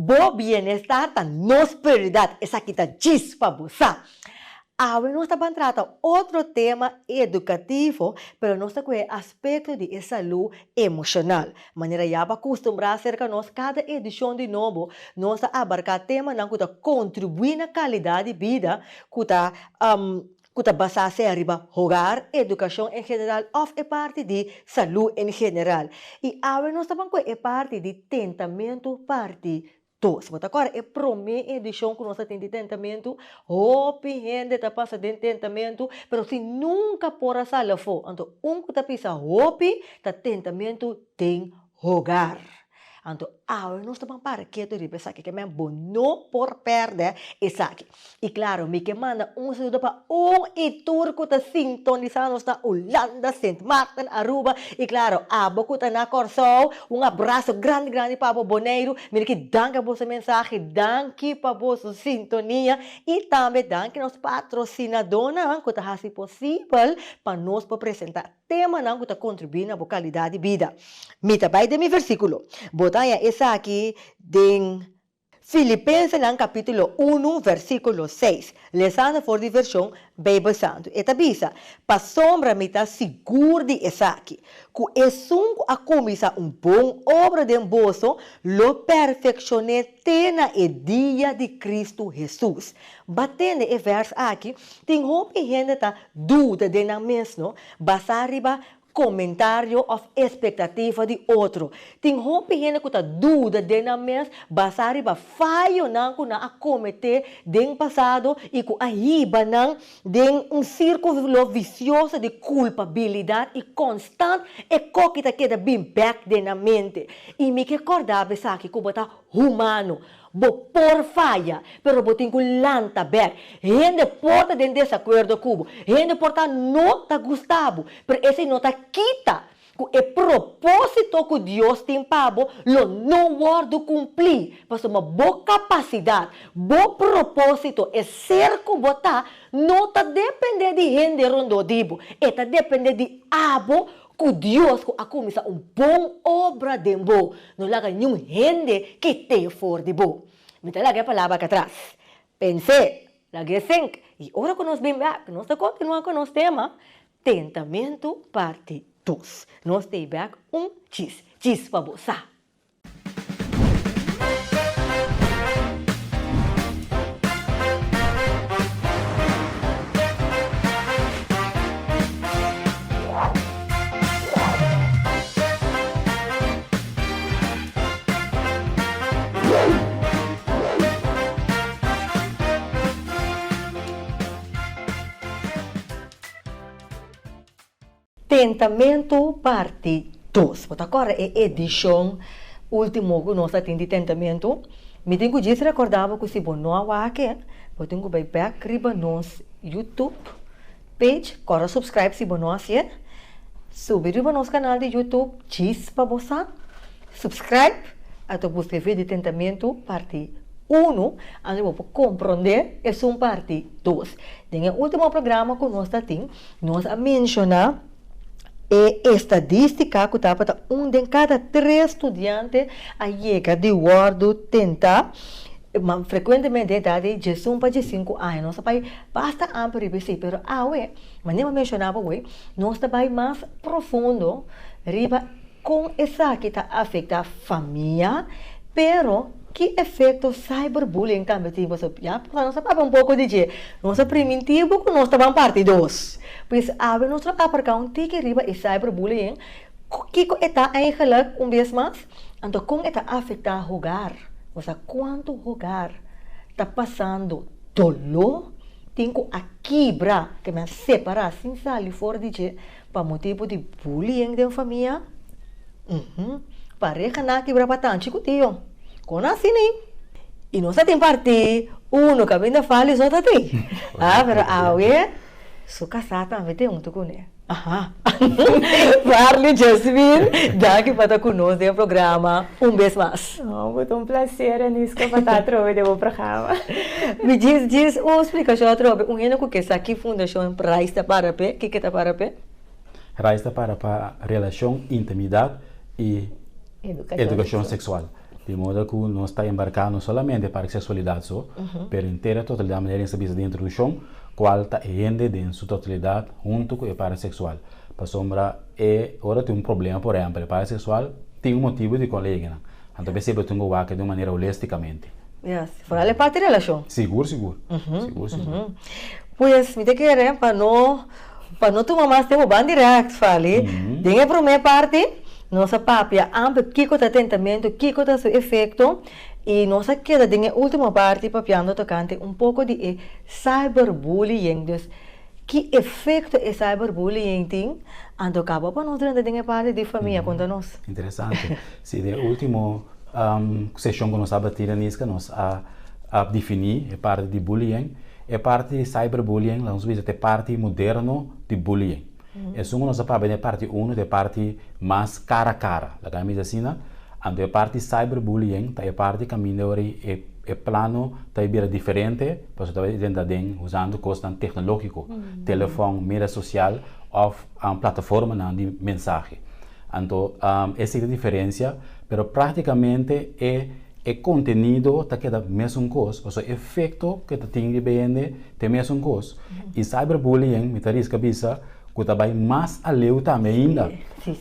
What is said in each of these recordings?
Bo bienestar ta nos prioridat, esaki ta djis pa bo sa. Awe nos ta ban trata otro tema edukativo, pero nos ta kohe aspekto di e salú emoshonal. Manera ya bo a kustumbrá serka nos, kada edishon di nobo nos ta abarká temanan ku ta kontribuí na kalidat di bida ku ta ku ta basá sea riba hogar, edukashon en general òf e parti di salú en general. I awe nos ta ban ku e parti di tentamentu parti dos. Bo ta kòrda e promé edishon ku nos a tin di tentamentu? Hopi hende ta pasa den tentamentu, pero si nunka por a sali afó. Anto un ku ta pisa hopi ta tentamentu den hogar. Anto awe nos ta ban para ketu riba esaki, ke men bo no por pèrdè esaki. I klaro, mi ke manda un saludo pa un i tur ku ta sintonisá nos na Hulanda, Sint Maarten, Aruba i klaro, abo ku ta na Kòrsou, un abraso grandi grandi pa bo Boneiru. Mira ki danki pa boso mensahe, danki pa boso sintonia i tambe danki nos patrosinadónan ku ta hasi posibel pa nos por presentá Temanan ku ta kontribuí na bo kalidat di bida. Mi ta bai den mi versíkulo. Bo ta haña esaki den Filipensenan kapítulo unu versíkulo seis, lesando for di vershon Beibel Santu. E ta bisa, Pasobra mi ta sigur di esaki, ku esun ku a kuminsá un bon obra den boso lo perfekshon'é te na e dia di Kristu Hesus. Ba tende e vèrs aki, tin hopi hende ta duda den nan mes no, basá riba komentario òf espektativa di otro. Tin hopi hende ku ta duda den nan mes basá riba fayonan ku nan a kometé den pasado i ku a hiba nan den un sírkulo visioso di kulpabilidat i konstant e koki ta keda bin bèk den nan mente. I mi ke kòrda bo esaki ku bo ta humano. Bo por faya, pero bo tin ku lanta bèk. Hende por ta den desakuerdo ku bo, hende por ta no ta gusta bo, pero esei no ta kita ku e propósito ku Dios tin pa bo lo no wòrdu kumplí, pasobra bo kapasidat, bo propósito, e ser ku bo ta, no ta dependé di hende rondó di bo, e ta dependé di abo Ku Dios ku a kuminsá un bon obra den bo, no laga niun hende kit'é for di bo. Mi ta laga e palabra aki atras. Pens'é, lag'é sink, i ora ku nos bin bèk, nos ta kontinuá ku nos tema, Tentamentu parti dos. Nos ta ei bèk un chis, chis pa bo sa. Tentamentu parti dos. Bo ta kòrda e edishon último ku nos a tin di Tentamentu? Mi tin ku djis rekordá bo ku si bo no a wak e, bo tin ku bai bèk riba nos YouTube page, kòrda subscribe si bo no a hasié, subi riba nos kanal di YouTube djis pa bo sa, subscribe, anto buska e video di Tentamentu parti unu, anto bo por komprondé esun parti dos. Den e último programa ku nos ta tin, Nos a menshoná e estadístika ku tabata un den kada tres studiante a yega di wòrdu tentá, ma frekuentemente e edat di diesun pa diesinku aña. Nos a bai basta amplio riba esei, pero awe, manera mi a menshoná bo awe, nos ta bai mas profundo riba Kon esaki ta afektá famia? Pero, ki efekto cyberbullying tambe tin? Pasobra ya pasá nos a papia un poko di dje. Nos a primintí bo ku nos ta ban parti dos. Pues awe nos lo aparká un tiki riba e cyberbullying, kiko e ta eigenlijk un bes mas, anto kon e ta afektá hogar. Osea kuantu hogar ta pasando doló, tin ku a kibra, ke men a separá sin sali for di dje. Pa motibu di bullying den famia, uhmm, pareha nan a kibra pa tanchi ku tio. Kon asina ei? I nos a tin parti uno kaminda fali so ta tin. Ah, pero awe su kasá tambe tin huntu kuné. Aha. Farley Jasmine, danki pa ta ku nos den programa un bes mas. Oh, bo ta un placer, Aniska, pa ta atrobe den bo programa. Mi djis djis un splikashon atrobe, un hende ku ke sa ki fundashon Rais ta para p'e, kiko e ta para p'e? Rais ta para pa relashon, intimidat i edukashon seksual. Di moda ku nos ta embarká no solamente parti seksualidat so, pero henter e totalidat manera nos ta bisa den introdukshon, kual ta e hende den su totalidat huntu ku e parti seksual. Pasobra e ora tin un problema por ehèmpel e parti seksual tin un motibu dikon lo yega nan. Anto p'esei bo tin ku wak di un manera holéstikamente. Yes, foral e parti relashon. Sigur, sigur. Sigur, sigur. Pues mi ta kere pa no pa no tuma mas tempu ban dirèkt Fali. Den e promé parti nos a papia amper kiko ta tentamentu, kiko ta su efekto i nos a keda den e último parti papiando tokante un poko di e cyberbullying. Dus ki efekto e cyberbullying tin? Anto kaba pa nos drenta den e parti di famia, konta nos. Interesante. Si den e último seshon ku nos a bati Raniska nos a a definí e parti di bullying. E parti di cyberbullying laga nos bisa ta e parti moderno di bullying. Esun ku nos a papia den e parti uno ta e parti mas kara kara, laga mi bisa asina. Anto e parti cyberbullying ta e parti kaminda ora e e plano ta bira diferente pasobra ta drenta den usando kosnan teknológiko, telefòn, media sosial òf plataformanan di mensahe. Anto esei ta diferencia, pero practicamente e e contenido ta keda mesun cos, pasobra e efecto cu ta tin riba e hende ta e mesun cos. Y cyberbullying mi ta risca bisa cu ta bay mas aleu tambe ainda.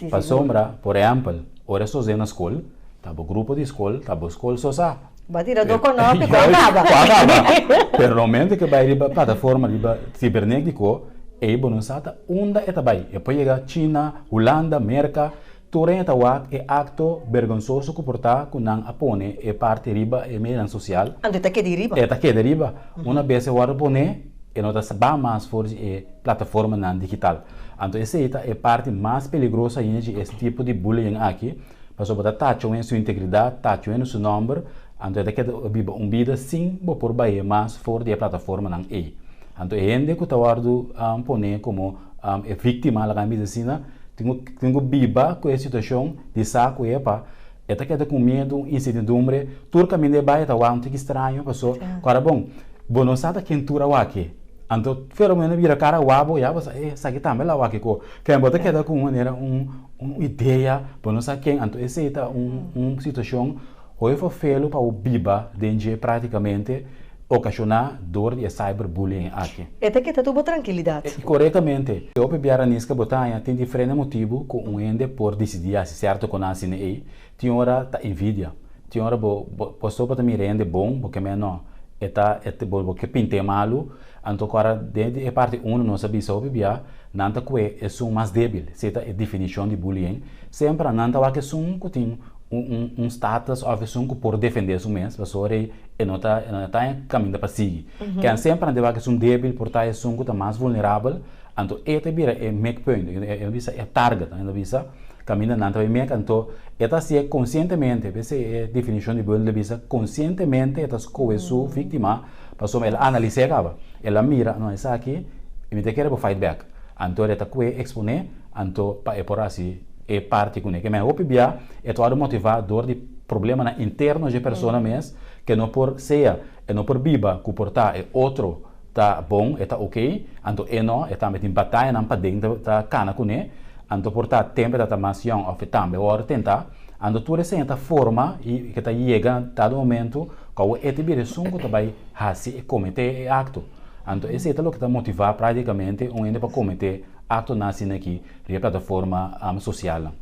Pasobra, por ehempel, ora e sosde na scol, ta bo grupo di scol, ta bo scol so sa. Bo a tira do konopi ku a kaba. Ku a kaba. Pero no momento ke bai riba plataforma riba sibernetiko, ei bo no sa ta unda e ta bai. E por yega China, Hulanda, Merka, tur hende ta wak e akto bergonsoso ku por ta ku nan a pone e parti riba e medianan sosial. Anto e ta keda riba. E ta keda riba. Una bes e wòrdu pone, e no ta ba mas for di e plataformanan digital. Anto esei ta e parti mas peligroso ainda di e tipo di bullying aki. Pasobra bo ta tacha un su integridat, tacha un su nòmber, anto e ta keda biba un bida sin bo por bah'é mas for di e plataformanan ei. Anto e hende ku ta wòrdu poné komo e víktima, laga mi bisa asina, tin ku tin ku biba ku e situashon di sa ku epa e ta keda ku miedu, insertidumbre, tur kaminda e bai e ta wak un tiki straño paso ku ora bon bo no sa ta ken tur a wak e. Anto fero meno bira kara wak bo ya bo sa e esaki tambe la wak e ko. Ken bo ta keda ku un manera un Un idea, bo no sa ken, anto esei ta un un situacion hoy vervelu pa bo biba den dje practicamente ocaciona door di e cyberbullying aki. E ta kita tur bo trankilidad. Corectamente. Hopi bia Raniska bo ta haña tin diferente motibu cu un hende por dicidi haci cierto con asina ei. Tin ora ta envidia. Tin ora bo bo so bo ta mira hende bon, bo ke mea no, e ta e bo bo ke pint'é malu. Anto ku ora den e parti uno nos a bisa hopi bia, nan ta kue esun mas débil, esei ta e definishon di bullying. Semper nan ta wak esun ku tin un un un status òf esun ku por defendé su mes, pasobra e e no ta e no ta kaminda pa sigui. Ken semper nan ta wak esun débil por ta esun ku ta mas vulnerabel, Anto e ta bira e mikpunt, e ta bisa e target, nan ta bisa kaminda nan ta bai mek, anto e ta hasié konsientemente, p'esei e definishon di Bundle ta bisa konsientemente e ta skohe su víktima pasobra el a analis'é kaba, el a mira, no esaki mi ta kere por fight back, anto e ta kue eksponé anto pa e por hasi e parti kuné. Ke men hopi bia e ta wòrdu motivá dor di problemanan interno dje persona mes ke no por sea e no por biba ku por ta e otro Ta bon, e ta ok, anto e no, e tambe tin batayanan paden ta ta kana kuné, anto por ta tempu e ta ta mas yòn òf e tambe wòrdu tentá, anto tur esei ta forma i ke ta yega dado momentu ku awor e ta bira esun ku ta bai hasi e kometé e akto. Anto esei ta loke ta motivá práktikamente un hende pa kometé aktonan asina aki riba e plataforma sosialnan.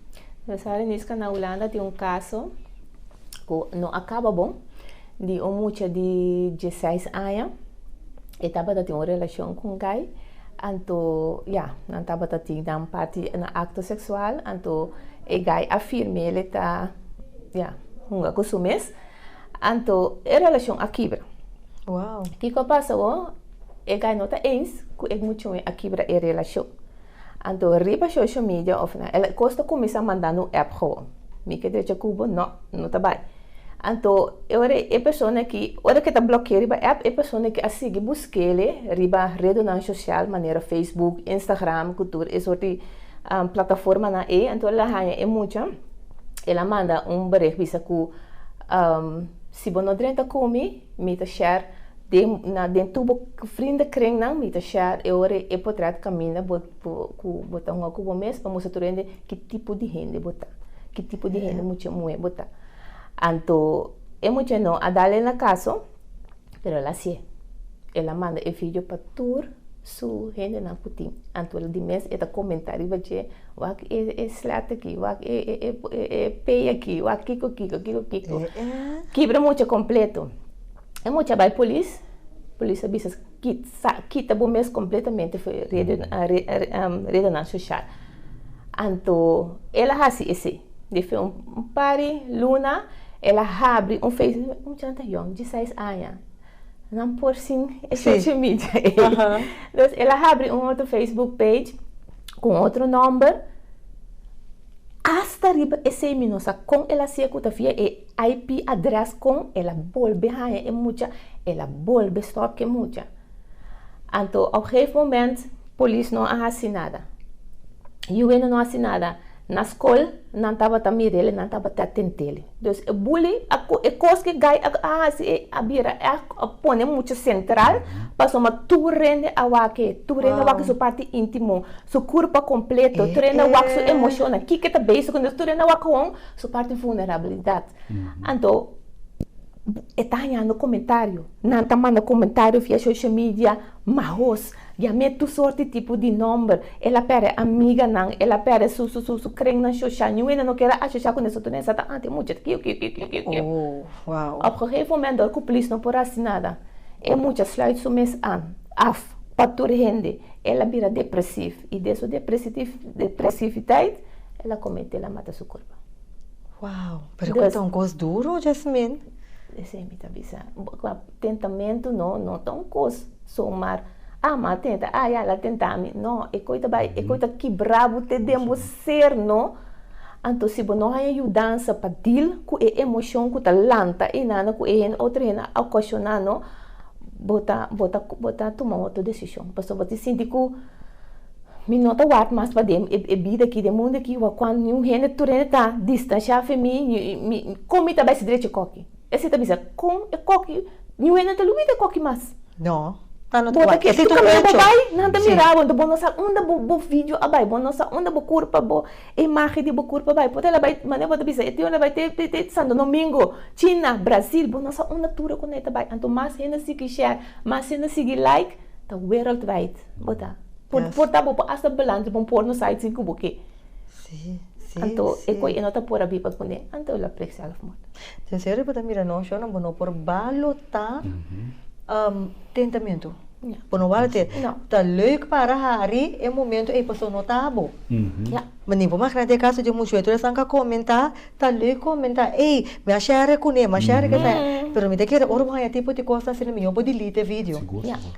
Nos sa Reniska na Hulanda tin un kaso ku no a kaba bon. Di un mucha di dieseis aña, e tabata tin un relashon ku un gai, anto ya, nan tabata tin nan parti na akto seksual, anto e gai a firm'el e ta, ya, hunga ku su mes, anto e relashon a kibra. Wow. Kiko a pasa awor? E gai no ta eens ku e mucha a kibra e relashon. Anto riba social media of na el kos ta kuminsá mandando un app gewoon. Mi ke drecha ku bo? No, no ta bai. Anto e ora e persona aki, ora ke ta blòk'é riba app, e persona aki a sigui busk'é riba redonan sosial manera Facebook, Instagram ku tur e sort di plataformanan ei. Anto el a haña e mucha, el a manda un bereg bisa ku si bo no drenta ku mi, Mi ta share den na den tur bo vriendenkringnan mi ta share e ora e potret kaminda bo bo ku bo ta hunga ku bo mes pa mustra tur hende ki tipo di hende bo ta, ki tipo di hende mucha muhé bo ta. Anto e mucha no a dal e na kaso, pero el a hasié. El a manda e video pa tur su hendenan ku tin. Anto el di mes e ta komentá riba dje, wak e e slet aki, wak e e e pei aki, wak kiko kiko, kiko kiko. Kibra mucha kompleto. E mucha a bai polis, polis a bisa kita bo mes kompletamente for e redenan soshal. Anto el a hasi esei. Despues un par di luna el a habri un Facebook, e muchanan ta yong, dieseis aña, nan por sin e social media ei. Dus el a habri un otro Facebook page ku un otro nòmber, asta riba esei mi no sa kon el a hasié ku ta via e IP adrès kon el a bolbe haña e mucha, el a bolbe stòp ku e mucha. Anto op gegeven moment polis no a hasi nada. Yu hende no hasi nada. Na skol nan tabata mir'el i nan tabata atend'el. Dus e bully a e kos ku e gai a hasi a bira ègt a pone mucha sentral pasobra tur hende a wak e, tur hende a wak su parti íntimo, su kurpa kompleto, tur hende a wak su emoshonnan, kiko e ta bezig ku, tur hende a wak gewoon su parti vulnerabilidat. Anto e ta hañando komentario, nan ta manda komentario via social media mahos, yam'é tur sorti tipo di nòmber, el a pèrdè amiganan, el a pèrdè su su su su krennan soshal, niun hende no kier a asosiá kuné, so tur hende sa ta anti mucha kiu kiu kiu kiu kiu kiu. Op gegeven moment dor ku polis no por hasi nada, e mucha sluit su mes an, af, pa tur hende, el a bira depresief i den su depresiviteit el a kometé, el a mata su kurpa. Wow, pero ku ta un kos duro, Jasmine. Esei mi ta bisa. Tentamentu no, no ta un kos somar, ah, m'a tenta, ah, ya, el a tenta mi. No, e koi ta bai, e koi ta kibra bo te den bo ser, no. Anto si bo no haña yudansa pa deal ku e emoshon ku ta lanta einan ku e hende, otro hende a okashoná, no, bo ta, bo ta, bo ta tuma otro desishon. Pasobra bo ta sinti ku. Mi no ta wak mas pa den e bida aki, den mundu aki, wak kuan niun hende, tur hende ta distanshá fe mi, mi, kon mi ta bai si drecha e koki? Esei ta bisa, kon e koki, niun hende no ta lubida e koki mas. No, nan no ta Bo ta wak. ke, Esei tur ta un kaminda bo echo. bai, nan ta Sí. mira bo, enton bo no sa unda bo bo video a bai, bo no sa unda bo kurpa, bo imagen di bo kurpa a bai. Por ta el a bai, manera bo ta bisa, e tio el a bai te te te Santo Domingo, China, Brasil, bo no sa unda tur e konai ta bai. Anto mas hende sigui share, mas hende sigui like, Ta wereldwijd bo ta. Por Yes. por ta bo por hasta beland riba un porno site sin ku bo ke. Sí, sí, Anto e sí. koi e no ta por a biba kuné, anto el a pleeg zelfmoord. Ten serio bo ta mira no shona bo no por balotá tentamentu. Ja. Bo no baloté. No. Ta leuk para hari e momento ei pasobra no ta bo. Ja. Ma ni bo magna den caso di mucho tur esnan ka comenta ta leuk comenta ey mi a share cune mi a share cu pero mi ta kere ora bo haya tipo di cosnan asina mijo bo delete e video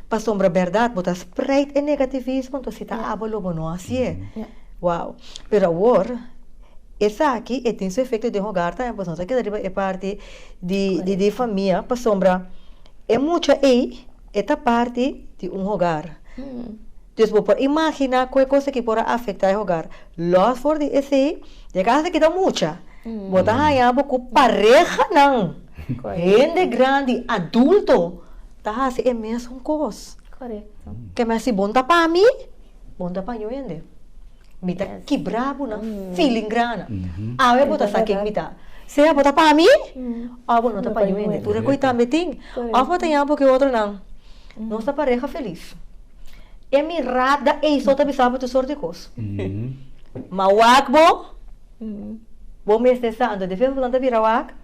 pasobra berdad bo ta spreid e negativismo entonces si ta abo lo bo no hacié wow pero awor esaki e tin su efecto den hogar tambe pasobra nos a keda riba e parti di di famia pasobra e mucha ey e ta parti di un hogar. Dus bo por imaginá ku e kos aki por a afektá e hogar. Lòs for di esei, den kas aki ta mucha. Bo ta haña bo ku parehanan, hende grandi, adulto, ta hasi e mesun kos. Ke mi hasi bon ta pa mi, bon ta pa ñu hende. Mi ta kibra bo na filingrana. Awe bo ta sa ken mi ta. Sea bo ta pa mi òf bo no ta pa ñu hende. Tur e kos tambe tin. Òf bo ta yaña bo ku e otronan. Nos ta pareha felis. E mirada ei so ta bisa bo tur sort di kos. Ma wak bo, bo mester sa. Anto despues bo ta bira wak,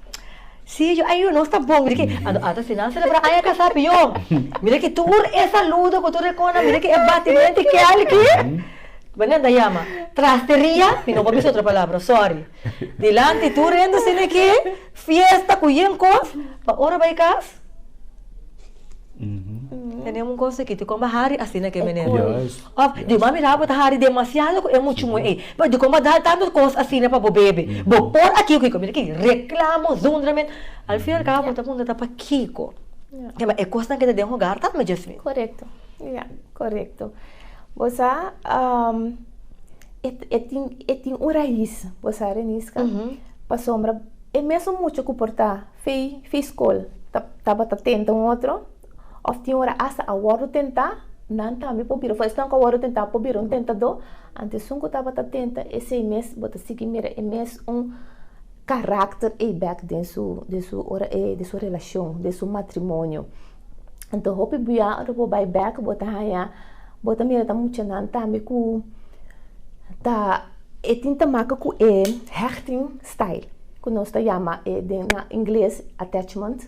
si yo, ay nos ta bon. Mira ki, anto ata si nan celebra aña kasá pió. Mira ki tur e saludo ku tur e kosnan, mira ki e batimento di kelki. Bo nan ta yama trasteria, mi no por bisa otro palabra, sorry. Dilanti tur hende asina ki fiesta ku yen kos, pa ora bai kas. Tenemos un cosa aki, dikon bo hari asina ke meneer? Of di bo a mira bo ta hari demasiado ku e muchu muhe ei. Pero dikon bo a dal tantu kos asina pa bo bebe? Bo por aki ku kiko? Mira aki, reklamo, zundrament. Al fin al kabo bo ta puntra ta pakiko? Kema e kosnan ke ta den hogar tambe, Jasmine. Korekto, ya, korekto. Bo sa, e tin e tin un rais, bo sa Reniska, pasobra e mesun mucha ku por ta Fei fei skol ta tabata tenta un otro òf tin ora asta a wòrdu tentá, nan tambe por bira, esnan ku a wòrdu tentá por bira un tentadó, anto esun ku tabata tenta esei mes bo ta sigui mira e mes un. karakter ei bèk den su den su ora e den su relashon, den su matrimonio. Anto hopi bia ora bo bai bèk bo ta haña bo ta mira ta muchanan tambe ku ta e tin ta maka ku e hechting style ku nos ta yama e den na ingles attachment,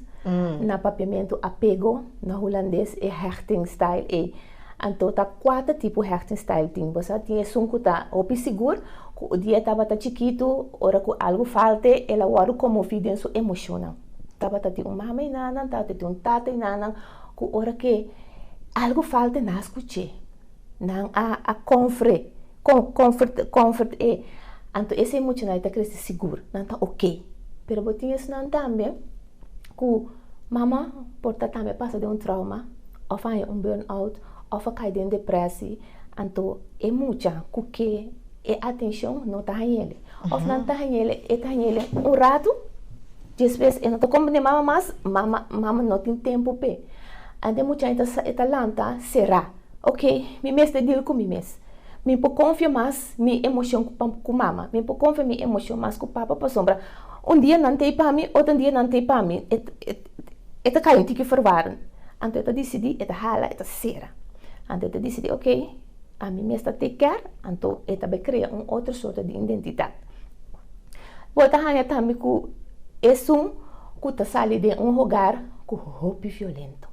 na papiamentu apego, na hulandes e hechting style ei. Anto ta kuater tipo hechting style tin. Bo sa tin esun ku ta hopi sigur ku un dia e tabata chikitu ora ku algu falt'e el a wòrdu konmoví den su emoshonnan. Tabata tin un mama enanan, tabata tin un tata enanan ku ora ke algu falta nan a skuch'é, nan a a konfr'é, comfort comfort e. Anto esei muchanan ta krese sigur, nan ta oké. Pero bo tin esnan tambe ku mama por ta tambe pasa den un trauma òf a haña un burn out òf a kai den depresi, anto e mucha ku ke e atenshon no ta hañ'el. Òf nan ta hañ'el, e ta hañ'el un ratu, despues e no ta komprendé mama mas, mama mama no tin tempu p'e. Anto e mucha e ta e ta lanta será, ok, mi mester deal ku mi mes. Mi por konfia mas mi emoshon ku ku mama, mi por konfia mi emoshon mas ku papa pasobra un dia nan ta ei pa mi, otro dia nan ta ei pa mi. E e ta kai un tiki verwarend. Anto e ta disidí, e ta hala, e ta sera. Anto e ta disidí, ok. Ami mes ta take care, anto e ta bai crea un otro sorto di identidad. Bo ta haña tambe cu esun cu ta sali den un hogar cu hopi violento,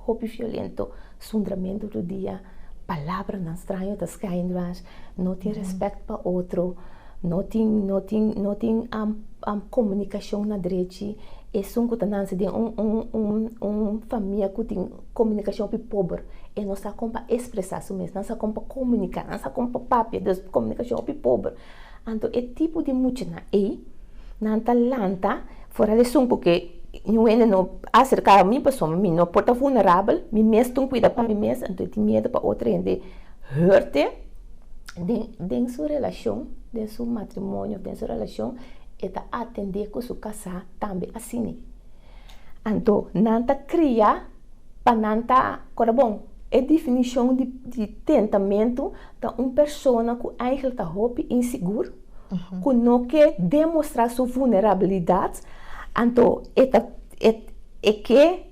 hopi violento, zundramento tur dia, palabranan straño ta skyn dwars, no tin respect pa otro, no tin, no tin, no tin comunicacion na drechi, esun cu ta nanse den un, un, un, un famia cu tin. Komunikashon hopi pober. E no sa kon pa ekspresá su mes, nan sa kon pa komuniká, nan sa kon pa papia, dus komunikashon hopi pober. Anto e tipo di muchanan ei, nan ta lanta foral esun ku ke niun hende no aserká mi pasobra mi no por ta vulnerabel, mi mes tin kuida pa mi mes, anto e tin miedu pa otro hende hurt'e den den su relashon, den su matrimonio, den su relashon e ta atendé ku su kasá tambe asina. Anto nan ta kria pa nan ta, kora bon, e definishon di di tentamentu ta un persona ku eigentlik ta hopi insigur, ku no ke demostrá su vulnerabilidat, anto e ta e e ke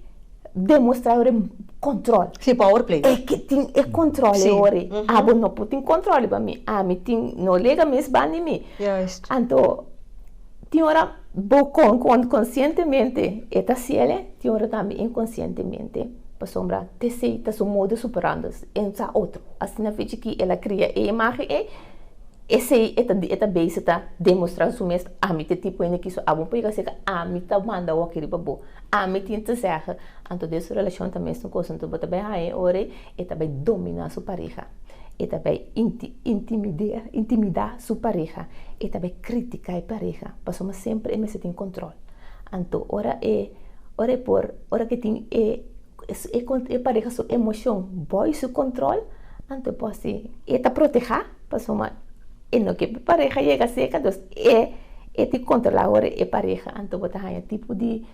demostrá ora e kòntròl. Sí, power play. E ke tin e kòntròl e ora ei. Abo no por tin kòntròl riba mi, ami tin, no lega mes banda di mi. Juist. Anto Tin ora bo con con conscientemente e ta haciele, tin ora tambe inconcientemente, pasobra t'esey ta su modus operandus, e no sa otro. Asina fechi ki el a cria e imagen ey, esey e ta e ta bezig ta demostra su mes, ami ta e tipo hende ki so abo por yega cerca, ami ta manda awor riba bo, ami tin te zeggen. Anto den su relacion ta mesun cos, anto bo ta bay haña e ora ey, e ta bay domina su pareha. E ta bai intimidá intimidá su pareha, e ta bai kritiká e pareha, pasobra semper e mester tin kòntròl. Anto ora e ora e por ora ke tin e e pareha su emoshon bou su kòntròl, anto e por hasi e ta protehá pasobra e no ke pa e pareha yega serka, dus e e tin kontrolá ora e pareha, anto bo ta haña tipo di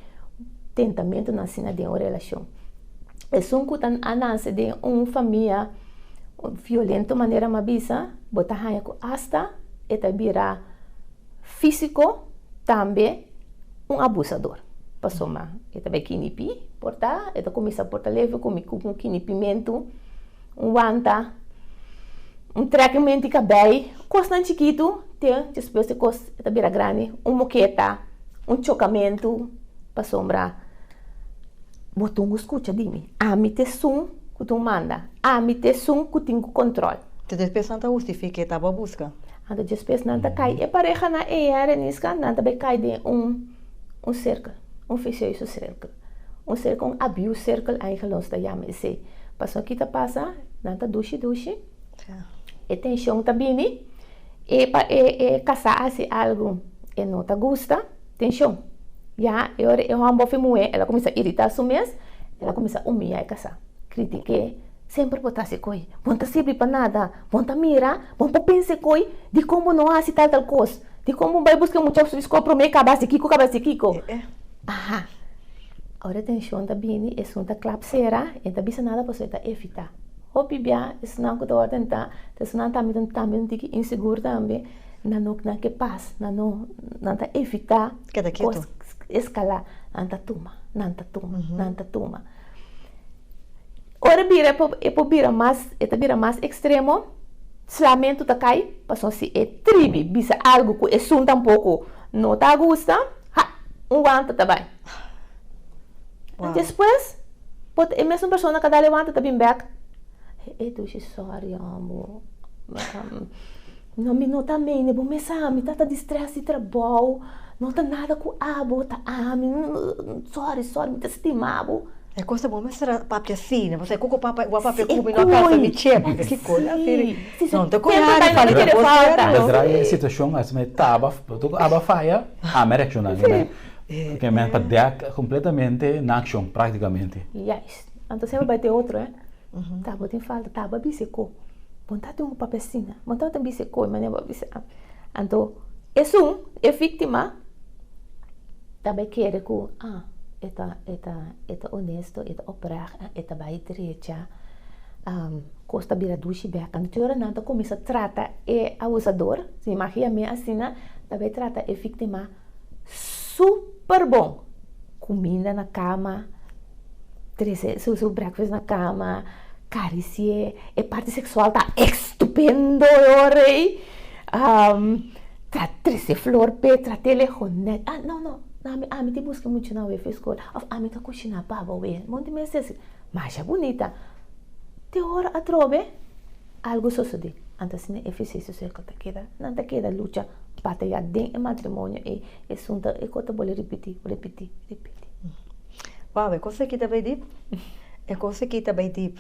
tentamentunan asina den un relashon. Esun ku ta a nase den un famia violento manera mi a bisa, bo ta haña ku asta e ta bira físiko tambe un abusador. Pasobra e ta bai kinipi por ta, e ta kuminsá por ta leve ku mi ku un kinipimentu, un wanta, un trèkmentu di kabei, kosnan chikitu te despues e kos e ta bira grandi, un moketa, un chokamentu, pasobra. Bo tin ku skucha di mi. Ami ta esun ku tin manda. Ami ta esun ku tin ku kontrol. Te despues nan ta hustifica e taba buska. Anto despues nan ta kai e parehanan ei a Reniska, nan ta bai kai den un un sirkel, un vicioso sirkel. Un sirkel, un abuse sirkel eigenlijk nos ta yama esei. Pasobra ki ta pasa, nan ta dushi dushi, e tenshon ta bini, e pa e e kasá hasi algu e no ta gusta. Tenshon. Ya e ora e hòmber òf e muhé el a kuminsá iritá su mes, el a kuminsá humiyá e kasá, kritik'é, Semper bo ta hasi koi, bo no ta sirbi pa nada, bo no ta mira, bo no por pensa e koi, dikon bo no hasi tal tal kos, dikon bo bai buska e mucha su skol promé kaba hasi kiko, kaba hasi kiko. Aha. Ora e tenshon ta bini, esun ta klap sera, e no ta bisa nada pasobra e ta evitá. Hopi bia esunnan ku ta wòrdu tentá, ta esunnan tambe ta tambe un tiki insigur tambe. Nan no nan ke pas, nan no nan ta evitá Keda kos ketu. eskalá. Nan ta tuma, nan ta tuma, nan ta tuma. Ora e bira e por e por bira mas e ta bira mas ekstremo, slamentu ta kai, pasobra si e tribi bisa algu ku esun tampoko no ta gusta, ha! Un wanta ta bai. Wow. Despues por ta e mesun persona ka dal e wanta ta bin bèk, E dushi sòri amo. No mi no ta mene bo mes ami ta ta di stress di trabou no ta nada ku abo ta ami sorry sorry mi ta stima bo. E kos ta bo mester a papia asina pasobra e ku papa bo a papia ku mi no a kansa mi chep kiko la siri no ta korahe fali ta bo sera Ta draai e situashon asina e taba aba faya ami a reakshona ke men pa dek kompletamente na akshon praktikamente. Juist anto semper bai te otro eh ta bo tin falta ta bo a bisa e ko. Bo ta tin un papia asina, bo ta tin bisa koe manera bo a bisa ami. Anto esun, e víktima, ta bai kere ku, ah, e ta, e ta, e ta onesto, e ta oprecht, e ta bai drecha, kos ta bira dushi bèk. Anto ki ora nan ta kuminsá trata e abusador, si mi mag yam'é asina, ta bai trata e víktima super bon. Kuminda na kama, trese su su breakfast na kama, karisi'é, e parti seksual ta estupendo e ora ei, tra trese flor p'e, trat'é leho nèt, ah no no, ami ami ta buska mucha nan wef'e skol, òf ami ta kushiná pa bo wee, bo no tin mester hasi, masha bunita, te ora atrobe algu sosodé, anto asina e fisisio sirkul ta keda, nan ta keda lucha batayá den e matrimonio ei. Esun ta e kos ta bolbe ripití, ripití, ripití. Wow, e kos aki ta bai dip. E kos aki ta bai dip.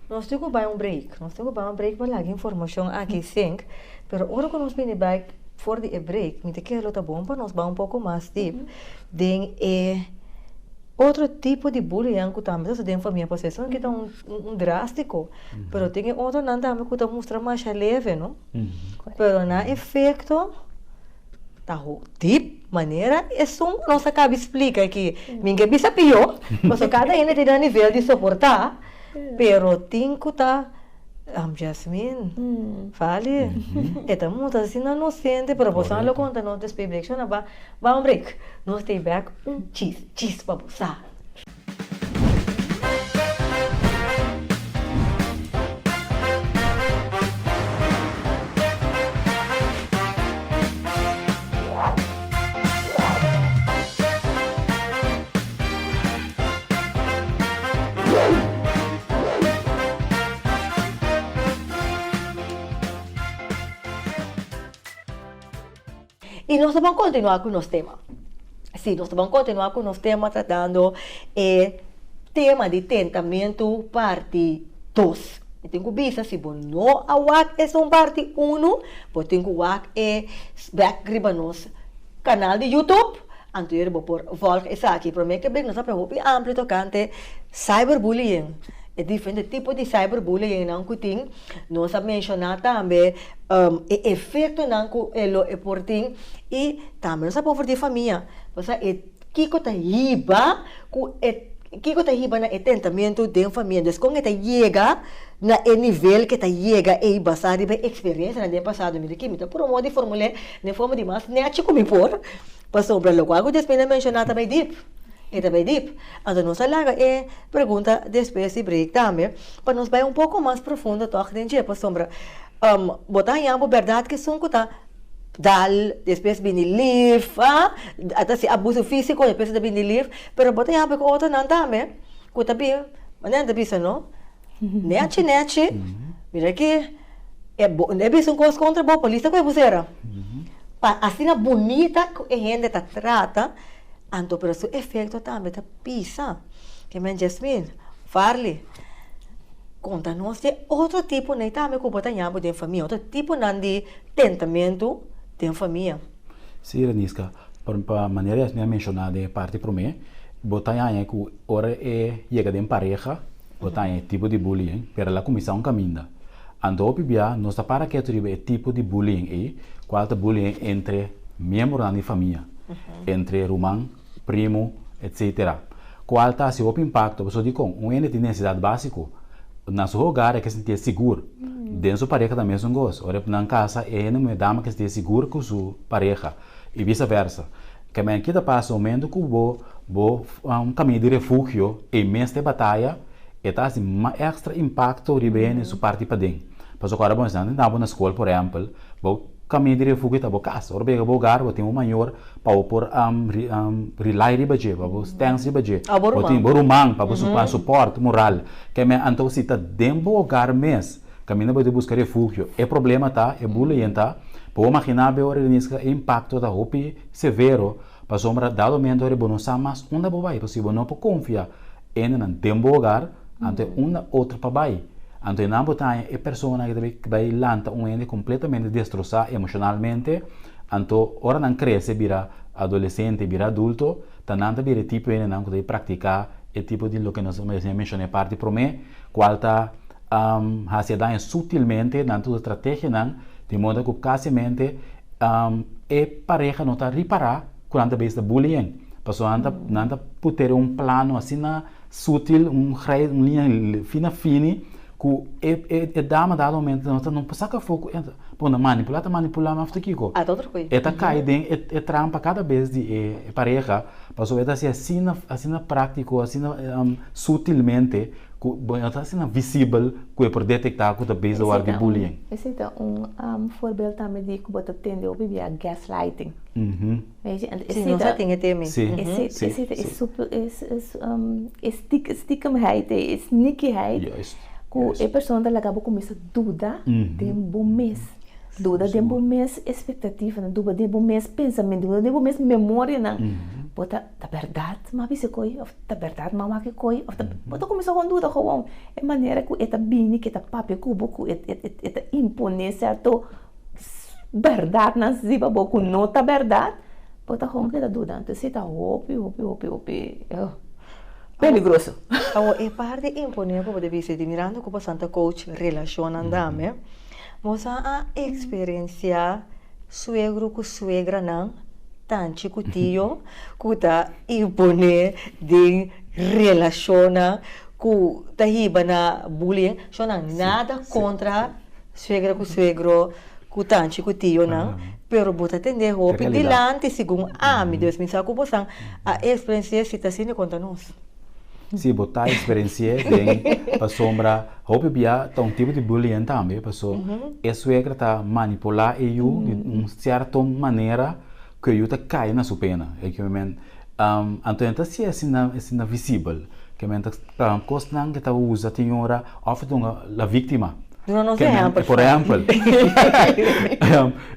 Nos tin ku bai un break. Nos tin ku bai un break pa laga informashon aki sink. Pero ora ku nos bini bek for di e break, mi ta kere lo ta bon pa nos bai un poko mas dip den e otro tipo di bullying ku tambe ta sucede den famia. Pasobra esun aki ta un drástiko, pero tin e otronan tambe ku ta mustra masha leve, no? Pero nan efekto. Ta dip manera esun ku nos a kabi splika aki. Mi ke bisa pió, pasobra kada hende tin nan nivel di soportá, pero tin ku ta Jasmine, Fali, e ta mucha asina inosente, pero boso a lo konta nos despues break. Shona ba un break, nos ta bek un chis chis pa bo sa. I nos ta ban kontinuá ku nos tema. Sí, nos ta ban kontinuá ku nos tema tratando e tema di tentamentu parti dos. Mi tin ku bisa si bo no a wak esun parti unu, bo tin ku wak e bèk riba nos kanal di YouTube, anto yere bo por vòlg esaki. Promé ke bek nos a papia hopi amplio tokante cyberbullying, e diferente tipo di cyberbullyingnan ku tin. Nos a menshoná tambe e efektonan ku e lo e por tin i tambe nos a por di famia. Pasobra e kiko ta hiba ku e kiko ta hiba na e tentamentu den famia. Entonces kon e ta yega na e nivel ke ta yega ei basá riba e eksperensianan den pasado. Mi di ki mi ta promó di formul'é den forma di mas nèchi ku mi por pasobra lokual ku Jasmine a menshoná ta bai dip. E ta bai dip. Anto nos a laga e pregunta despues di break tambe pa nos bai un poko mas profundo tòg den dje pasobra bo ta haña bo bèrdat ku esun ku ta dal despues bini lif a ta hasi abuso físiko despues ta bini lif pero bo ta haña bo ku otronan tambe ku ta bin manera nan ta bisa no nèchi nèchi mira aki e bo e bisa un kos kontra bo polis ta kohe bo sera pa asina bunita ku e hende ta trata. Anto pero su efecto tambe ta pisa. Ke men Jasmine, Farley, konta nos di otro tiponan tambe ku bo ta ña bo den famia, otro tiponan di tentamentu den famia. Sí, Reniska, pa manera Jasmine a menshoná den e parti promé, bo ta haña ku ora e yega den pareha, bo ta haña e tipo di bullying, pero el a kuminsá un kaminda. Anto hopi bia nos ta para ketu riba e tipo di bullying ei, kual ta bullying entre miembronan di famia, entre ruman, primu, etcetera. Kual ta hasi hopi impakto pasobra dikon un hende tin nesesidat básiko na su hogar e ke sintié sigur. Den su pareha ta mesun kos. Ora nan kasa e hende muhé dama ke sinti sigur ku su pareha i visa versa. Ke men kita pasa momento ku bo bo kaminda di refugio ei mes ta e bataya e ta hasi mas extra impakto riba e hende su parti paden. Pasobra ora bo esnan ta bo na skol por ehèmpel bo kaminda di refugio ta bo kas. Ora bo yega bo hogar bo tin un mayor pa bo por rely riba dje, pa bo stens riba dje. Bo tin bo ruman pa bo support moral. Ke men anto si ta den bo hogar mes kaminda bo ta buska refugio e problema ta, e bullying ta, bo por magina be ora Reniska e impakto ta hopi severo pasobra dado momento ora bo no sa mas unda bo bai pasobra bo no por konfia hendenan den bo hogar anto e unda otro pa bai. Anto e nan bo ta haña e persona ku ta bai lanta un hende kompletamente destrosá emoshonalmente. Anto ora nan krese bira adolesente, bira adulto, ta nan ta bira e tipo hendenan ku ta bai praktiká e tipo di loke nos a menshoná e parti promé, kual ta hasi e daño sutilmente, nan ta usa strategianan di moda ku kasimente e pareha no ta ripará ku nan ta bezig ta bullying. Pasobra nan ta nan ta put'é den un plano asina sutil, un grei, un liña fina fini ku e e e dama dado momento no ta no por saka afó ku e bo na manipulá ta manipulá mi òf ta kiko. A ta otro koi. E ta kai den e e trampa kada bes di e pareha pasobra e ta hasi asina asina práktiko asina sutilmente ku bo no ta asina visibel ku e por detektá ku ta bezig wòrdu di bullying. Esei ta un voorbeeld tambe di ku bo ta tende hopi bia gaslighting. Weet je, en Sí, nos a tin e tema. Sí, Esei sí, esei ta e sí. super e e stik stiekemheid ei, e sneakyheid Juist, ku e juist. persona ta laga bo kuminsá duda den bo mes. Duda den bo mes espektativanan, duda den bo mes pensamentu, duda den bo mes memorianan. Bo ta, ta bèrdat m'a bisa koi òf ta bèrdat m'a wak e koi òf ta, bo ta kuminsá gewoon duda gewoon. E manera ku e ta bini, ku e ta papia ku bo, ku e e ta imponé sèrto bèrdatnan riba bo ku no ta bèrdat, bo ta gewoon keda duda. Entonces esei ta hopi, hopi, hopi, hopi peligroso. Awor e parti imponé ku bo ta bisa di mirando ku bo santa coach relashonnan dame, bo sa a eksperensiá suegro ku suegranan, tanchi ku tio ku ta imponé den relashonnan ku ta hiba na bullying, shonnan nada kontra Suegra ku suegro, ku tanchi ku tionan, pero bo ta tende hopi dilanti segun ami, dus mi sa ku bosan a eksperensi'é si ta asina konta nos. Si, bo ta eksperensi'é den pasobra hopi bia ta un tipo di bullying tambe, paso e suegra ta manipulá e yu di un sierto manera ku e yu ta kai na su pena. E ke men, anto e no ta hasié asina asina visibel, ke men ta kosnan ke ta usa tin ora òf ta duna la víktima. Duna nos ehèmpel. Por ehèmpel,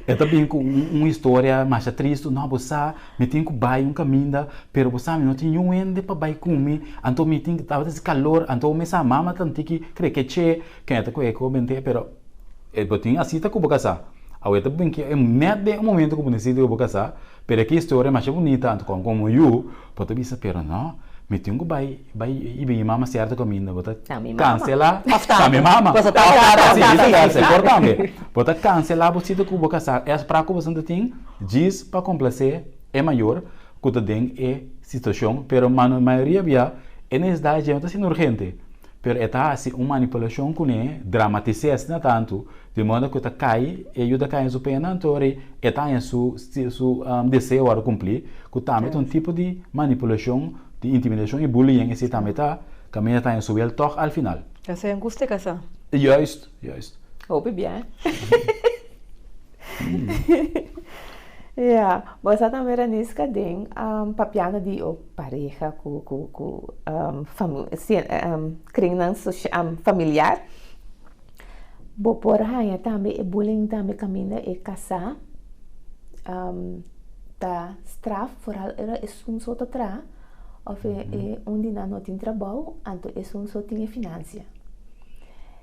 e ta bin ku un historia masha tristu, no bo sa mi tin ku bai un kaminda, pero bo sa mi no tin niun hende pa bai ku mi, anto mi tin tabata hasi kalor, anto mi sa mama ta tiki krekeche, ken ta kohe ku bent'e, pero e bo tin asita ku bo kasá. Awe ta bin ki nèt den e momento ku bo nesita ku bo kasá, pero e ki historia masha bunita, anto komo yu bo ta bisa pero no, mi tin ku bai. Bai i bin mama sierto kaminda bo ta kansela ta mi mama òf tata si bisa versa e por tambe bo ta kansela bo sita ku bo kasá e afsprak ku boso ta tin djis pa komplasé e mayor ku ta den e situashon pero mayoria bia e nesesidat dje no ta asina urgente pero e ta hasi un manipulashon kuné dramatis'é asina tantu di moda ku ta kai e yuda kai den su pena anto ora e ta haña su su deseo wòrdu kumplí ku tambe ta un tipo di manipulashon. Di intimidacion y bullying esey tambe ta caminda ta en su wiel toch al final. Esey en gusta casa. Juist, juist. Hopi bien. Ja, bo sa tambe Raniska den papiando di o pareha ku ku ku kringnan familiar, bo por haña tambe e bullying tambe kaminda e kasá ta straf foral ora esun so ta traha of e un di nan no tin trabou anto esun so tin e finansia.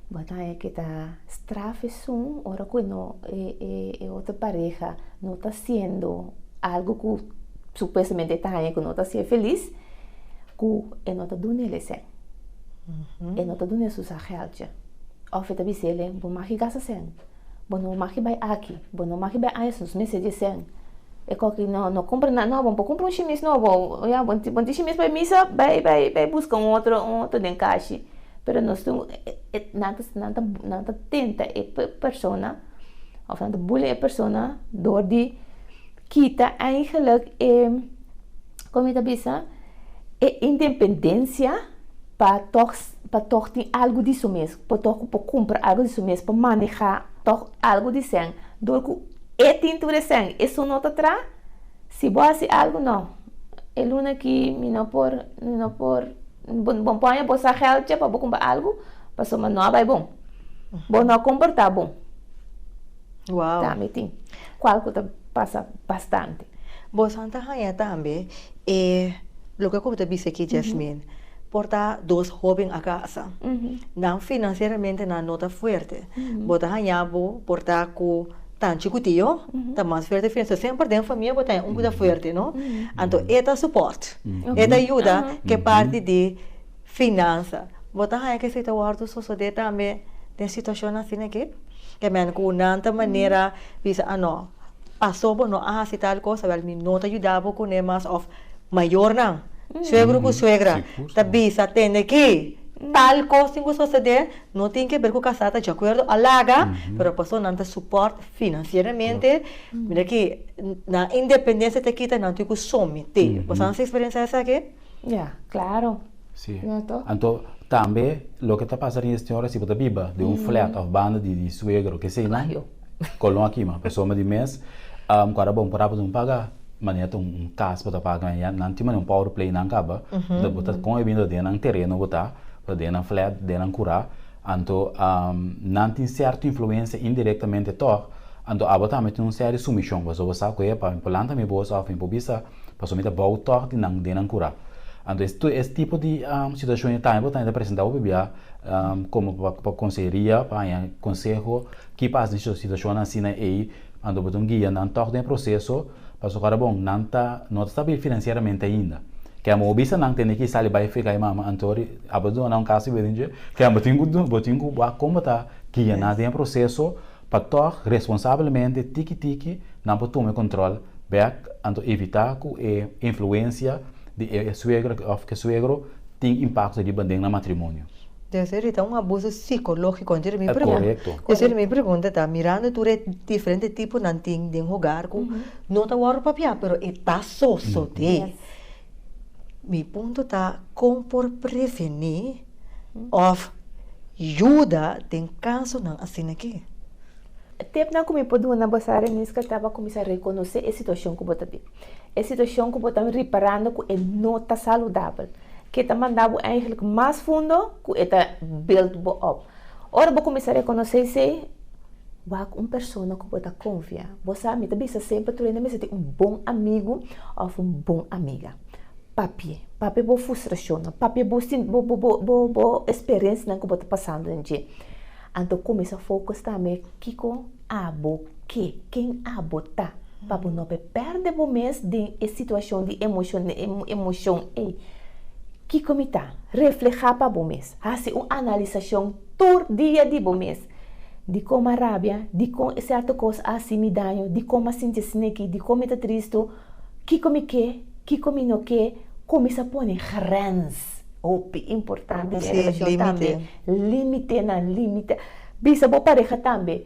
Bo ta haña ke ta straf esun ora ku e no e e otro pareha no ta hasiendo algo ku supuestamente e ta haña ku no ta hasié felis ku e no ta dun'el esei. E no ta dun'el su sa geldje of e ta bis'el bo maki gasta sèn. Bo no maki bai aki, bo no maki bai aya, nos mester di esei. E koki no no kumpra nada nobo, bo por kumpra un shimis nobo, ya bo bo tin shimis pa e misa, bai bai bai buska un otro un otro den kashi. Pero nos tin nan ta nan ta nan ta tenta e persona of nan ta bully e persona door di kita eigenlijk e como mi ta bisa e independencia pa tog pa tog tin algo di su mes pa tog por cumpra algo di su mes pa maneha tog algo di sèn door cu e tin tur e sèn esun no ta traha si bo haci algo no e luna aki mi no por mi no por Bo pone bo sa geldje pa bo kumpra algu, pasobra no a bai bon. Bo no a komportá bon. Wow. Tambe tin. Kual ku ta pasa bastante. Bo san ta haña tambe e loke ku bo ta bisa aki Jasmine, por ta dos hóben a kasa. Nan finansieramente nan no ta fuerte. Bo ta haña bo por ta ku Tanchi ku tio ta mas fuerte financiero. Semper den famia bo ta haña un ku ta fuerte, no? Anto e ta support, e ta yuda ku e parti di finansa. Bo ta haña ku esei ta wòrdu sosodé tambe den situashonnan asina aki? Ke men ku nan ta manera bisa, ah no, paso bo no a hasi tal kos, awèl mi no ta yuda bo kuné mas òf mayornan, suegro ku suegra ta bisa, tende aki tal kos tin ku sosodé. No tin ke ber ku kasá ta djakuerdo a laga, pero paso nan ta support finansieramente, mira ki nan independensia ta kita nan tin ku someté. Boso a hasi eksperensia esaki? Ya, klaro. Si. Anto tambe loke ta pasa riba este ora si bo ta biba den un flat of banda di suegro kesei nan kolon a kima pasobra di mes ku ora bo por a bo paga manera ta un kas bo ta paga nan tin manera un power play nan kaba bo ta kon e binda den nan tereno bo ta. Ta den nan flat, den nan kurá, anto nan tin sierto influensia indirektamente tòg, anto abo tambe tin un serie sumishon, pasobra bo sa ku epa mi por lanta mi bos òf mi por bisa pasobra mi ta bou tòg di nan den nan kurá. Anto es es tipo di situashon ei tambe bo ta presentá hopi bia komo pa konseheria pa haña konseho ki pasa den situashonnan asina ei, anto bo ta un guia nan tòg den e proseso. Pasobra ora bon, nan ta no ta stabil finansieramente ainda. Ke amo bo bisa nan tene ki sali bai fika e mama antori abo duna nan un kas i bini dje. Ke amo tin ku bo tin ku wak kon bo ta guia nan den e proseso pa tòg responsablemente tiki tiki nan por tuma e kontròl bèk anto evitá ku e influensia di e suegra òf ke suegro tin impakto riba den nan matrimonio. Debe ser ta un abuso psicológico. Entonces mi pregunta, Correcto. entonces mi pregunta ta, mirando tur e diferente tiponan tin den hogar cu no ta wòrdu papia, pero e ta sosodé. Mi punto ta con por prevení of yuda den casonan asina aki? Tipnan cu mi por duna bo sa Reniska ta pa cuminsa reconoce e situacion cu bo ta den. E situacion cu bo ta riparando cu e no ta saludabel. Ke ta manda bo eigenlijk mas fundo ku e ta build bo op. Ora bo kuminsá rekonosé esei, wak un persona ku bo ta konfia. Bo sa, mi ta bisa semper tur hende mester tin un bon amigu òf un bon amiga. Papia, papia bo frustrashonnan, papia bo bo bo bo bo eksperensianan ku bo ta pasando den dje. Anto kuminsá focus tambe kiko abo ke, ken abo ta, pa bo no por pèrdè bo mes den e situashon di emoshon, emoshon ei. Kiko mi ta? Reflehá pa bo mes. Hasi un analisashon tur dia di bo mes. Dikon m'a rabia? Dikon e sèrto kos a hasi mi daño? Dikon m'a sinti asina aki? Dikon mi ta tristu? Kiko mi ke? Kiko mi no ke? Kuminsá pone grens. Hopi importante den relashon tambe. Límitenan, límite. Bisa bo pareha tambe.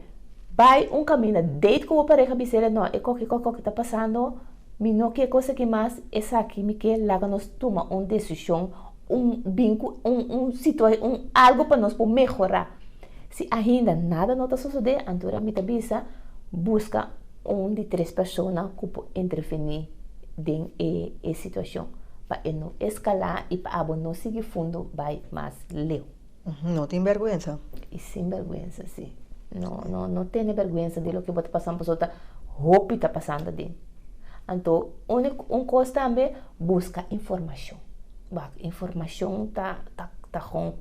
Bai un kaminda, date ku bo pareha, bisa el, no, e koki koki koki ta pasando, mi no ke kos aki mas, esaki mi ke, laga nos tuma un desishon, un bin ku un un situa un algu pa nos por mehorá. Si ainda nada no ta sosodé, anto mi ta bisa, buska un di tres persona ku por intervení den e e situashon, pa e no eskalá i pa abo no sigui fundo bai mas leu. No tin bèrgwensa. I sin bèrgwensa, si. No, no, no tene bèrgwensa di loke bo ta pasando pasobra ta hopi ta pasando aden. Anto, un, un kos tambe, buska informashon. Wak, informashon ta, ta, ta gewoon,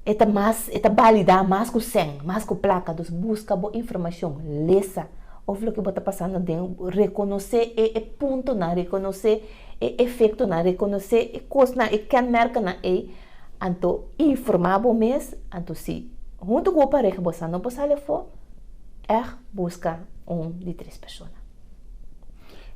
e ta mas, e ta balidá mas ku sèn, mas ku plaka. Dus buska bo informashon, lesa òf loke bo ta pasando aden, rekonosé e, e puntonan, rekonosé e efektonan, rekonosé e kosnan, e kenmerkennan ei, anto informá bo mes, anto si huntu ku bo pareha bo sa no por sali afó, ègt buska un di tres persona.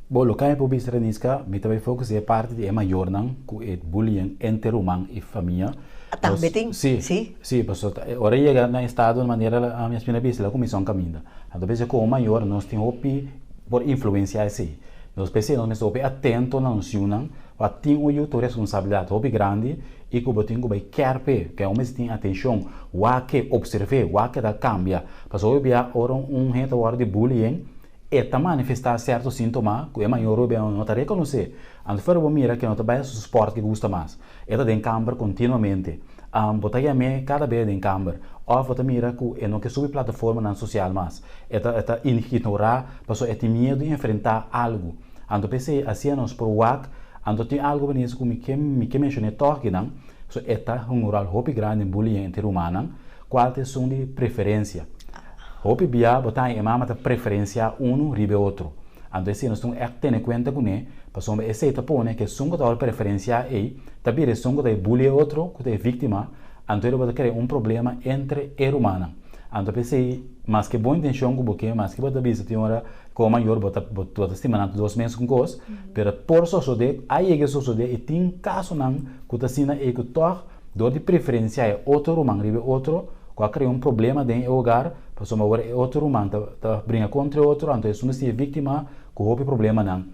Bo loke mi por bisa Reniska, mi ta bay focus e parti di e mayornan cu e bullying entre ruman y famia. Tambe tin, Si, si. si, pasobra ora e yega na estado di manera mi a bisa la cuminsa un caminda. Anto p'esei como mayor nos tin hopi por influencia esey. Nos p'esei nos mester hopi atento na nos yunan pa tin un yu ta un responsabilidad hopi grandi y cu bo tin cu bay care p'e, ke un mester tin atencion, wak ke, observe, wak ke ta cambia. Pasobra hopi bia ora un hende ta worde di bullying, E ta manifestá sierto síntoma ku e mayor hopi no ta rekonosé. Anto fuera bo mira ke no ta bai su spòrt ke gusta mas. E ta den kamber kontinuamente. Bo ta yam'é kada bes den kamber. Òf bo ta mira ku e no ke subi plataformanan sosial mas. E ta e ta ignorá pasobra e tin miedu di enfrentá algu. Anto p'esei asia nos por wak. Anto tin algu binies ku mi ke mi ke menshoné tòg kinan, so e ta un ròl hopi grandi den bullying entre rumannan, kual ta esun di preferensia. Hopi bia bo ta haña e mama ta preferensiá unu riba e otro. Anto esei nos tin ku ègt tene kuenta kuné, pasobra esei ta pone ku esun ku ta wòrdu preferensiá ei ta bira esun ku ta e bully e otro, ku ta e víktima, anto bo ta krea un problema entre e rumannan. Anto p'esei, maske bon intenshon ku bo ke, maske bo ta bisa tin ora komo mayor bo ta bo ta stima nan tur dos mes un kos, pero por sosodé, a yega sosodé i tin kasonan ku ta asina ei ku tòg Dor di preferencia e otro ruman riba e otro, cu a crea un problema den e hogar, pasobra awor e otro ruman ta ta bringa contra e otro, anto esun ta siña e victima cu hopi problemanan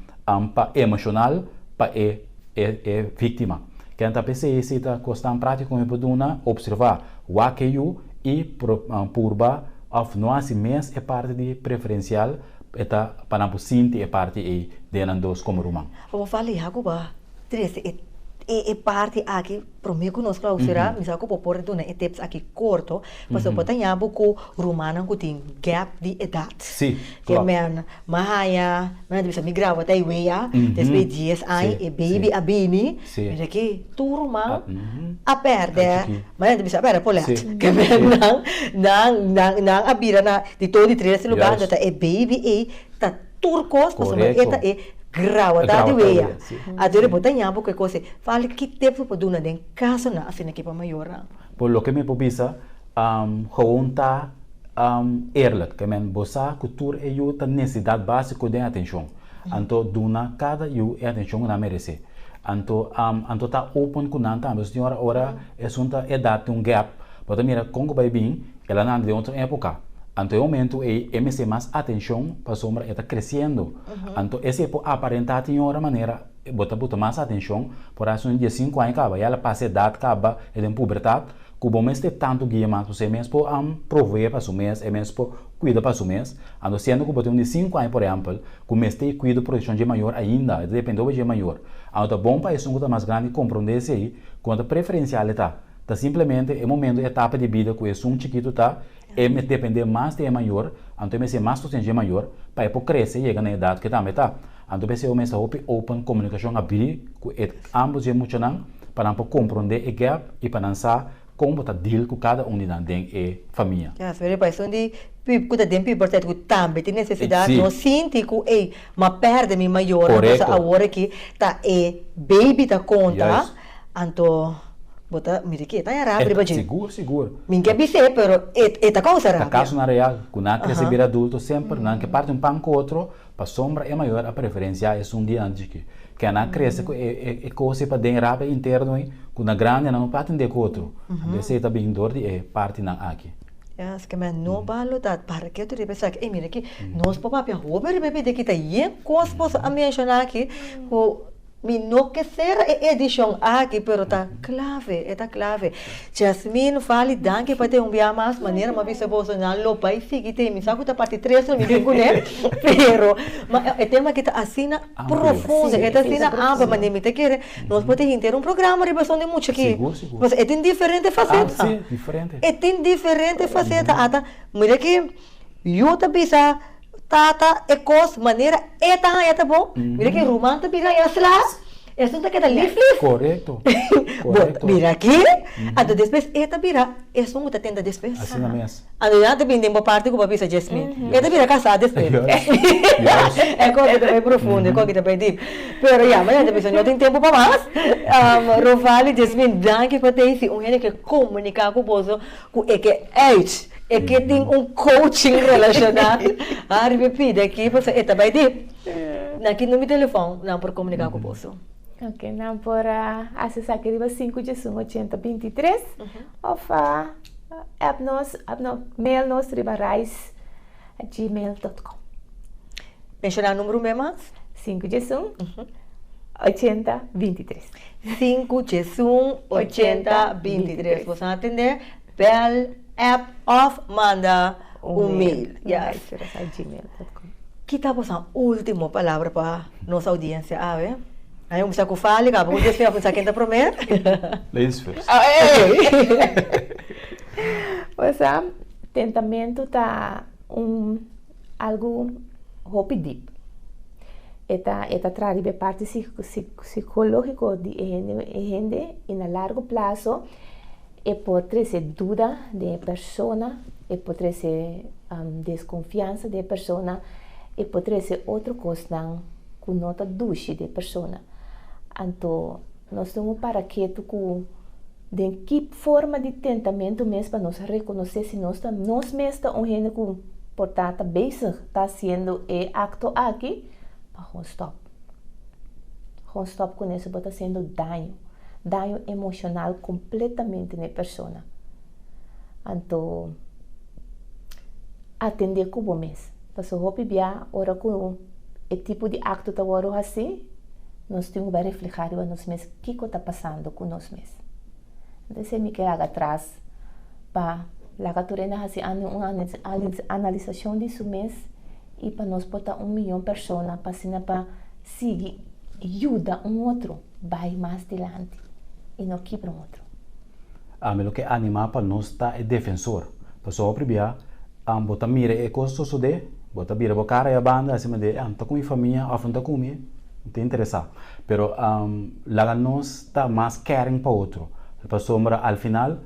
pa emocional pa e e e victima. Ken ta p'esey esey ta cosnan practico cu mi por duna, observa, wak e yu y purba of no haci mes e parti di preferencial e ta pa nan por sinti e parti ey den nan dos como ruman. Bo fala yagu ba trese e e parti aki prome ku nos klausurá mi sa ku bo por duna e tips aki korto pasobra bo ta ña bo ku rumannan ku tin gap di edat Sí, ke klòp. men mi a haña mi a bisa mi graba ta e wea despues di dies aña e baby a bini mira ki tur ruman a pèrdè mi a bisa a pèrdè polet ke men nan nan nan nan a bira na di dos di tres lugar anto ta e baby ei ta tur kos pasobra e ta e grawatá di wea. Ador bo ta ña bo ku e kos ei. Fali ki tep bo por duna den kasonan asina ki pa mayornan? Por loke mi por bisa, gewoon ta eerlijk. Ke men bo sa ku tur e yu ta nesesidat básiko den atenshon. Anto duna kada yu e atenshon ku nan meresé. Anto anto ta open ku nan tambe. Pasobra tin ora ora esun ta edat tin un gap, bo ta mira kon ku bai bin. El a nanda den otro époka. Anto e momentu ei e mester mas atenshon pasobra e ta kresiendo. Anto esei por aparentá tin ora manera bo ta buta mas atenshon por haci un diesinku aña kaba ya el a pasa edat kaba e den pubertat ku bo mester tantu guia mas pasobra e mes por proveé pa su mes e mes por kuida pa su mes. Anto siendo ku bo tin un diesinku aña por ehèmpel ku mester e kuido protekshon dje mayor ainda e ta depende hopi dje mayor. Anto ta bon pa esun ku ta mas grandi komprondé esei ku no ta preferensial e ta. Ta simplemente e momento, e etapa di bida ku esun chikitu ta, e mester dependé mas di e mayor, anto e mester mas sosten dje e mayor pa e por krese i yega na e edat ku e tambe ta. Anto p'esei bo mester hopi open komunikashon abrí ku e ambos dje muchanan pa nan por komprondé e gap i pa nan sa kon bo ta deal ku kada un di nan den e famia. Ya, pero pa esun di pub ku ta den puberteit ku tambe tin nesesidat no sinti ku ey m'a pèrdè mi mayornan pasobra awor aki ta e baby ta konta. Anto bo ta mira ki e ta haña rabia riba dje. Sigur, sigur. Mi ke bis'é, pero e e ta kousa rabia. Ta kasonan real ku nan a krese bira adulto semper nan ke parti un pan ku otro pasobra e mayor a preferensiá esun di nan chikí. Ke nan a krese ku e e kos ei paden rabia interno ei ku na grandi nan no por atendé ku otro. Anto esei ta bin dor di e partinan aki. Ya, esaki men no balo ta para ketu riba esaki. Ey mira ki nos por papia hopi riba e bida ki ta yen kos boso a menshoná aki ku Mi no ke sera e edishon aki pero ta klave, e ta klave. Jasmine, Fali, danki pa te un bia mas. Manera mi a bisa boso nan lo bai sigui te. Mi sa ku ta parti tres lo mi bin kuné, pero ma e tema aki ta asina profundo, e ta asina amplio, manera mi ta kere nos por tin henter un programa riba esun di mucha aki. Pasobra e tin diferente faseta. E tin diferente faseta. Ata mira ki yu ta bisa. Tata e kos manera e ta haña ta bon, mira ki ruman ta bira haña sla, esun ta keda lif lif. Korekto, korekto. Mira aki, anto despues e ta bira esun ku ta tenta despues. Asina mes. Anto ya ta bin den bo parti ku bo a bisa Jasmine, e ta bira kasá despues. Juist, juist. E kos aki ta bai profundo, e kos aki ta bai dip. Pero ya, mañana ta bisa no tin tempu pa mas. Rovali, Jasmine, danki pa ta hasi un hende ke komuniká ku boso Ku e ke uit, e ke tin un coaching relacional, a riba e pida aki pasobra e ta bai dip. Na ki number di telefòn nan por komuniká ku boso? Ok, nan por hasi esaki riba sinku diesun ochenta bintitres òf app nos, app no, mail nos riba rais at gmail dot com. Menshoná number un bes mas. Sinku diesun ochenta bintitres. Sinku diesun ochenta bintitres. Boso a tende? Bel, app òf manda un mail. Yes. Gmail.com. Ki ta boso último palabra pa nos audiencia awe? Ai un bisa ku fali, kaba ku despues a pensa ken ta promé. Ladies first. Osea, tentamentu ta un algu hopi dip. E ta e ta traha riba e parti sikológiko di e hende e hende i na largo plaso E por trese duda den e persona, e por trese deskonfiansa den e persona, e por trese otro kosnan ku no ta dushi den e persona. Anto nos tin un para ketu ku den ki forma di tentamentu mes pa nos rekonosé si nos ta nos mes ta un hende ku por ta ta bezig ta hasiendo e akto aki, pa gewoon stòp. Gewoon stòp kuné si bo ta hasiendo daño. Daño emoshonal kompletamente na e persona. Anto atendé ku bo mes. Pasobra hopi bia ora ku e tipo di akto ta wòrdu hasí, nos tin ku bai reflehá riba nos mes kiko ta pasando ku nos mes. Entonces mi ke laga atras pa laga tur hende hasi un analisashon di su mes i pa nos por ta un mihó persona pa asina pa sigui yuda un otro bai mas dilanti i no kibra un otro. Ami lo ke animá pa nos ta e defensor. Pasobra hopi bia bo ta mira e kos sosodé, bo ta bira bo kara e banda asina de ah, ta ku mi famia òf no ta ku mi, no ta interesá. Pero laga nos ta mas caring pa otro, pasobra al final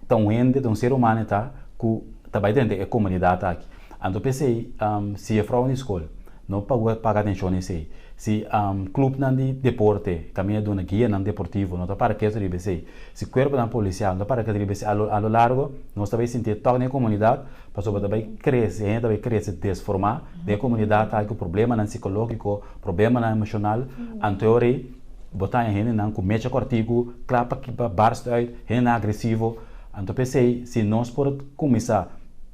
ta un hende, ta un ser humano e ta ku ta bai drenta e komunidat aki. Anto p'esei si e frou na e skol no paga atenshon na esei, si klupnan di deporte kaminda duna guianan deportivo no ta para ketu riba esei, si kuerponan polisial no ta para ketu riba esei, a lo largo nos ta bai sinti e tòk den e komunidat pasobra ta bai krese, hende ta bai krese desformá den e komunidat ta ku problemanan sikológiko, problemanan emoshonal, anto e ora ei bo ta haña hendenan ku mecha kòrtiku, kla pa barst uit, hendenan agresivo, anto p'esei si nos por kuminsá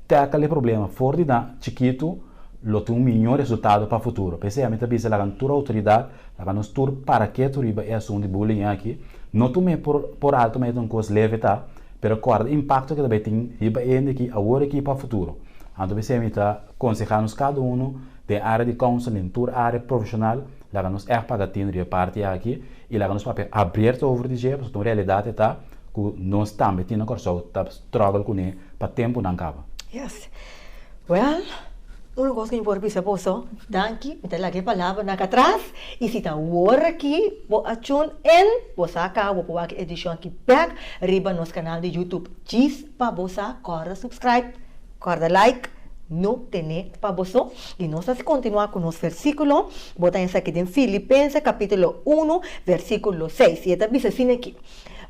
Tackle e problema for di na chikitu lo tin un miñó resultado pa futuro. P'esei ami ta bisa laga tur outoridat, laga nos tur para ketu riba e asuntu di bullying aki. No tum'é por por alto ma e ta un kos leve ta, pero kòrda e impakto ke ta bai tin riba e hende aki awor aki pa futuro. Anto p'esei mi ta konsehá nos kada unu den área di counseling, tur área profeshonal, laga nos ègt paga tinu riba e parti aki i laga nos papia abierto over di dje pasobra ta un realidat e ta ku nos tambe tin na Kòrsou ta struggle kuné pa tempunan kaba. Yes. Well, un kos ku mi por bisa boso, danki, mi ta laga e palabranan aki atras, i si ta awor aki bo a tune in, bo sa kaba bo por wak e edishon aki bek riba nos kanal di YouTube. Djis pa bo sa, kòrda subscribe, kòrda like, no tene pa boso. I nos ta kontinuá ku nos versíkulo, bo ta esaki den Filipense kapítulo unu, versíkulo seis, i e ta bisa asina aki.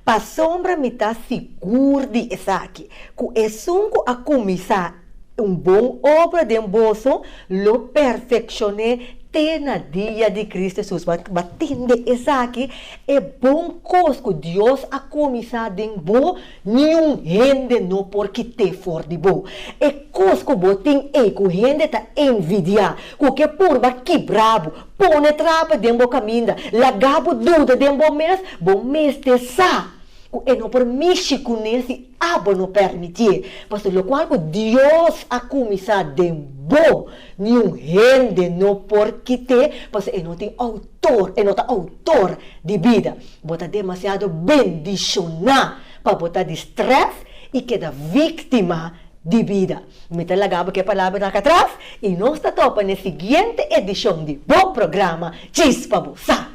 Pasobra mi ta sigur di esaki, ku esun ku a kuminsá un bon obra den boso lo perfekshon'é te na dia di Kristu Hesus. Bo a tende esaki? E bon kos ku Dios a kuminsá den bo, niun hende no por kit'é for di bo. E kos ku bo tin ei ku hende ta envidiá, ku ke purba kibra bo, Pone trapa den bo kaminda, laga bo duda den bo mes, bo mester sa ku e no por mishi kuné si abo no permitié. Pasobra lokual ku Dios a kuminsá den bo, niun hende no por kit'é, pasobra e no tin outor, e no ta outor di bida. Bo ta demasiado bendishoná pa bo ta di strès i keda víktima di bida. Mi ta laga bo ku e palabranan aki atras i nos ta topa na e siguiente edishon di bo programa Djis pa Bo Sa.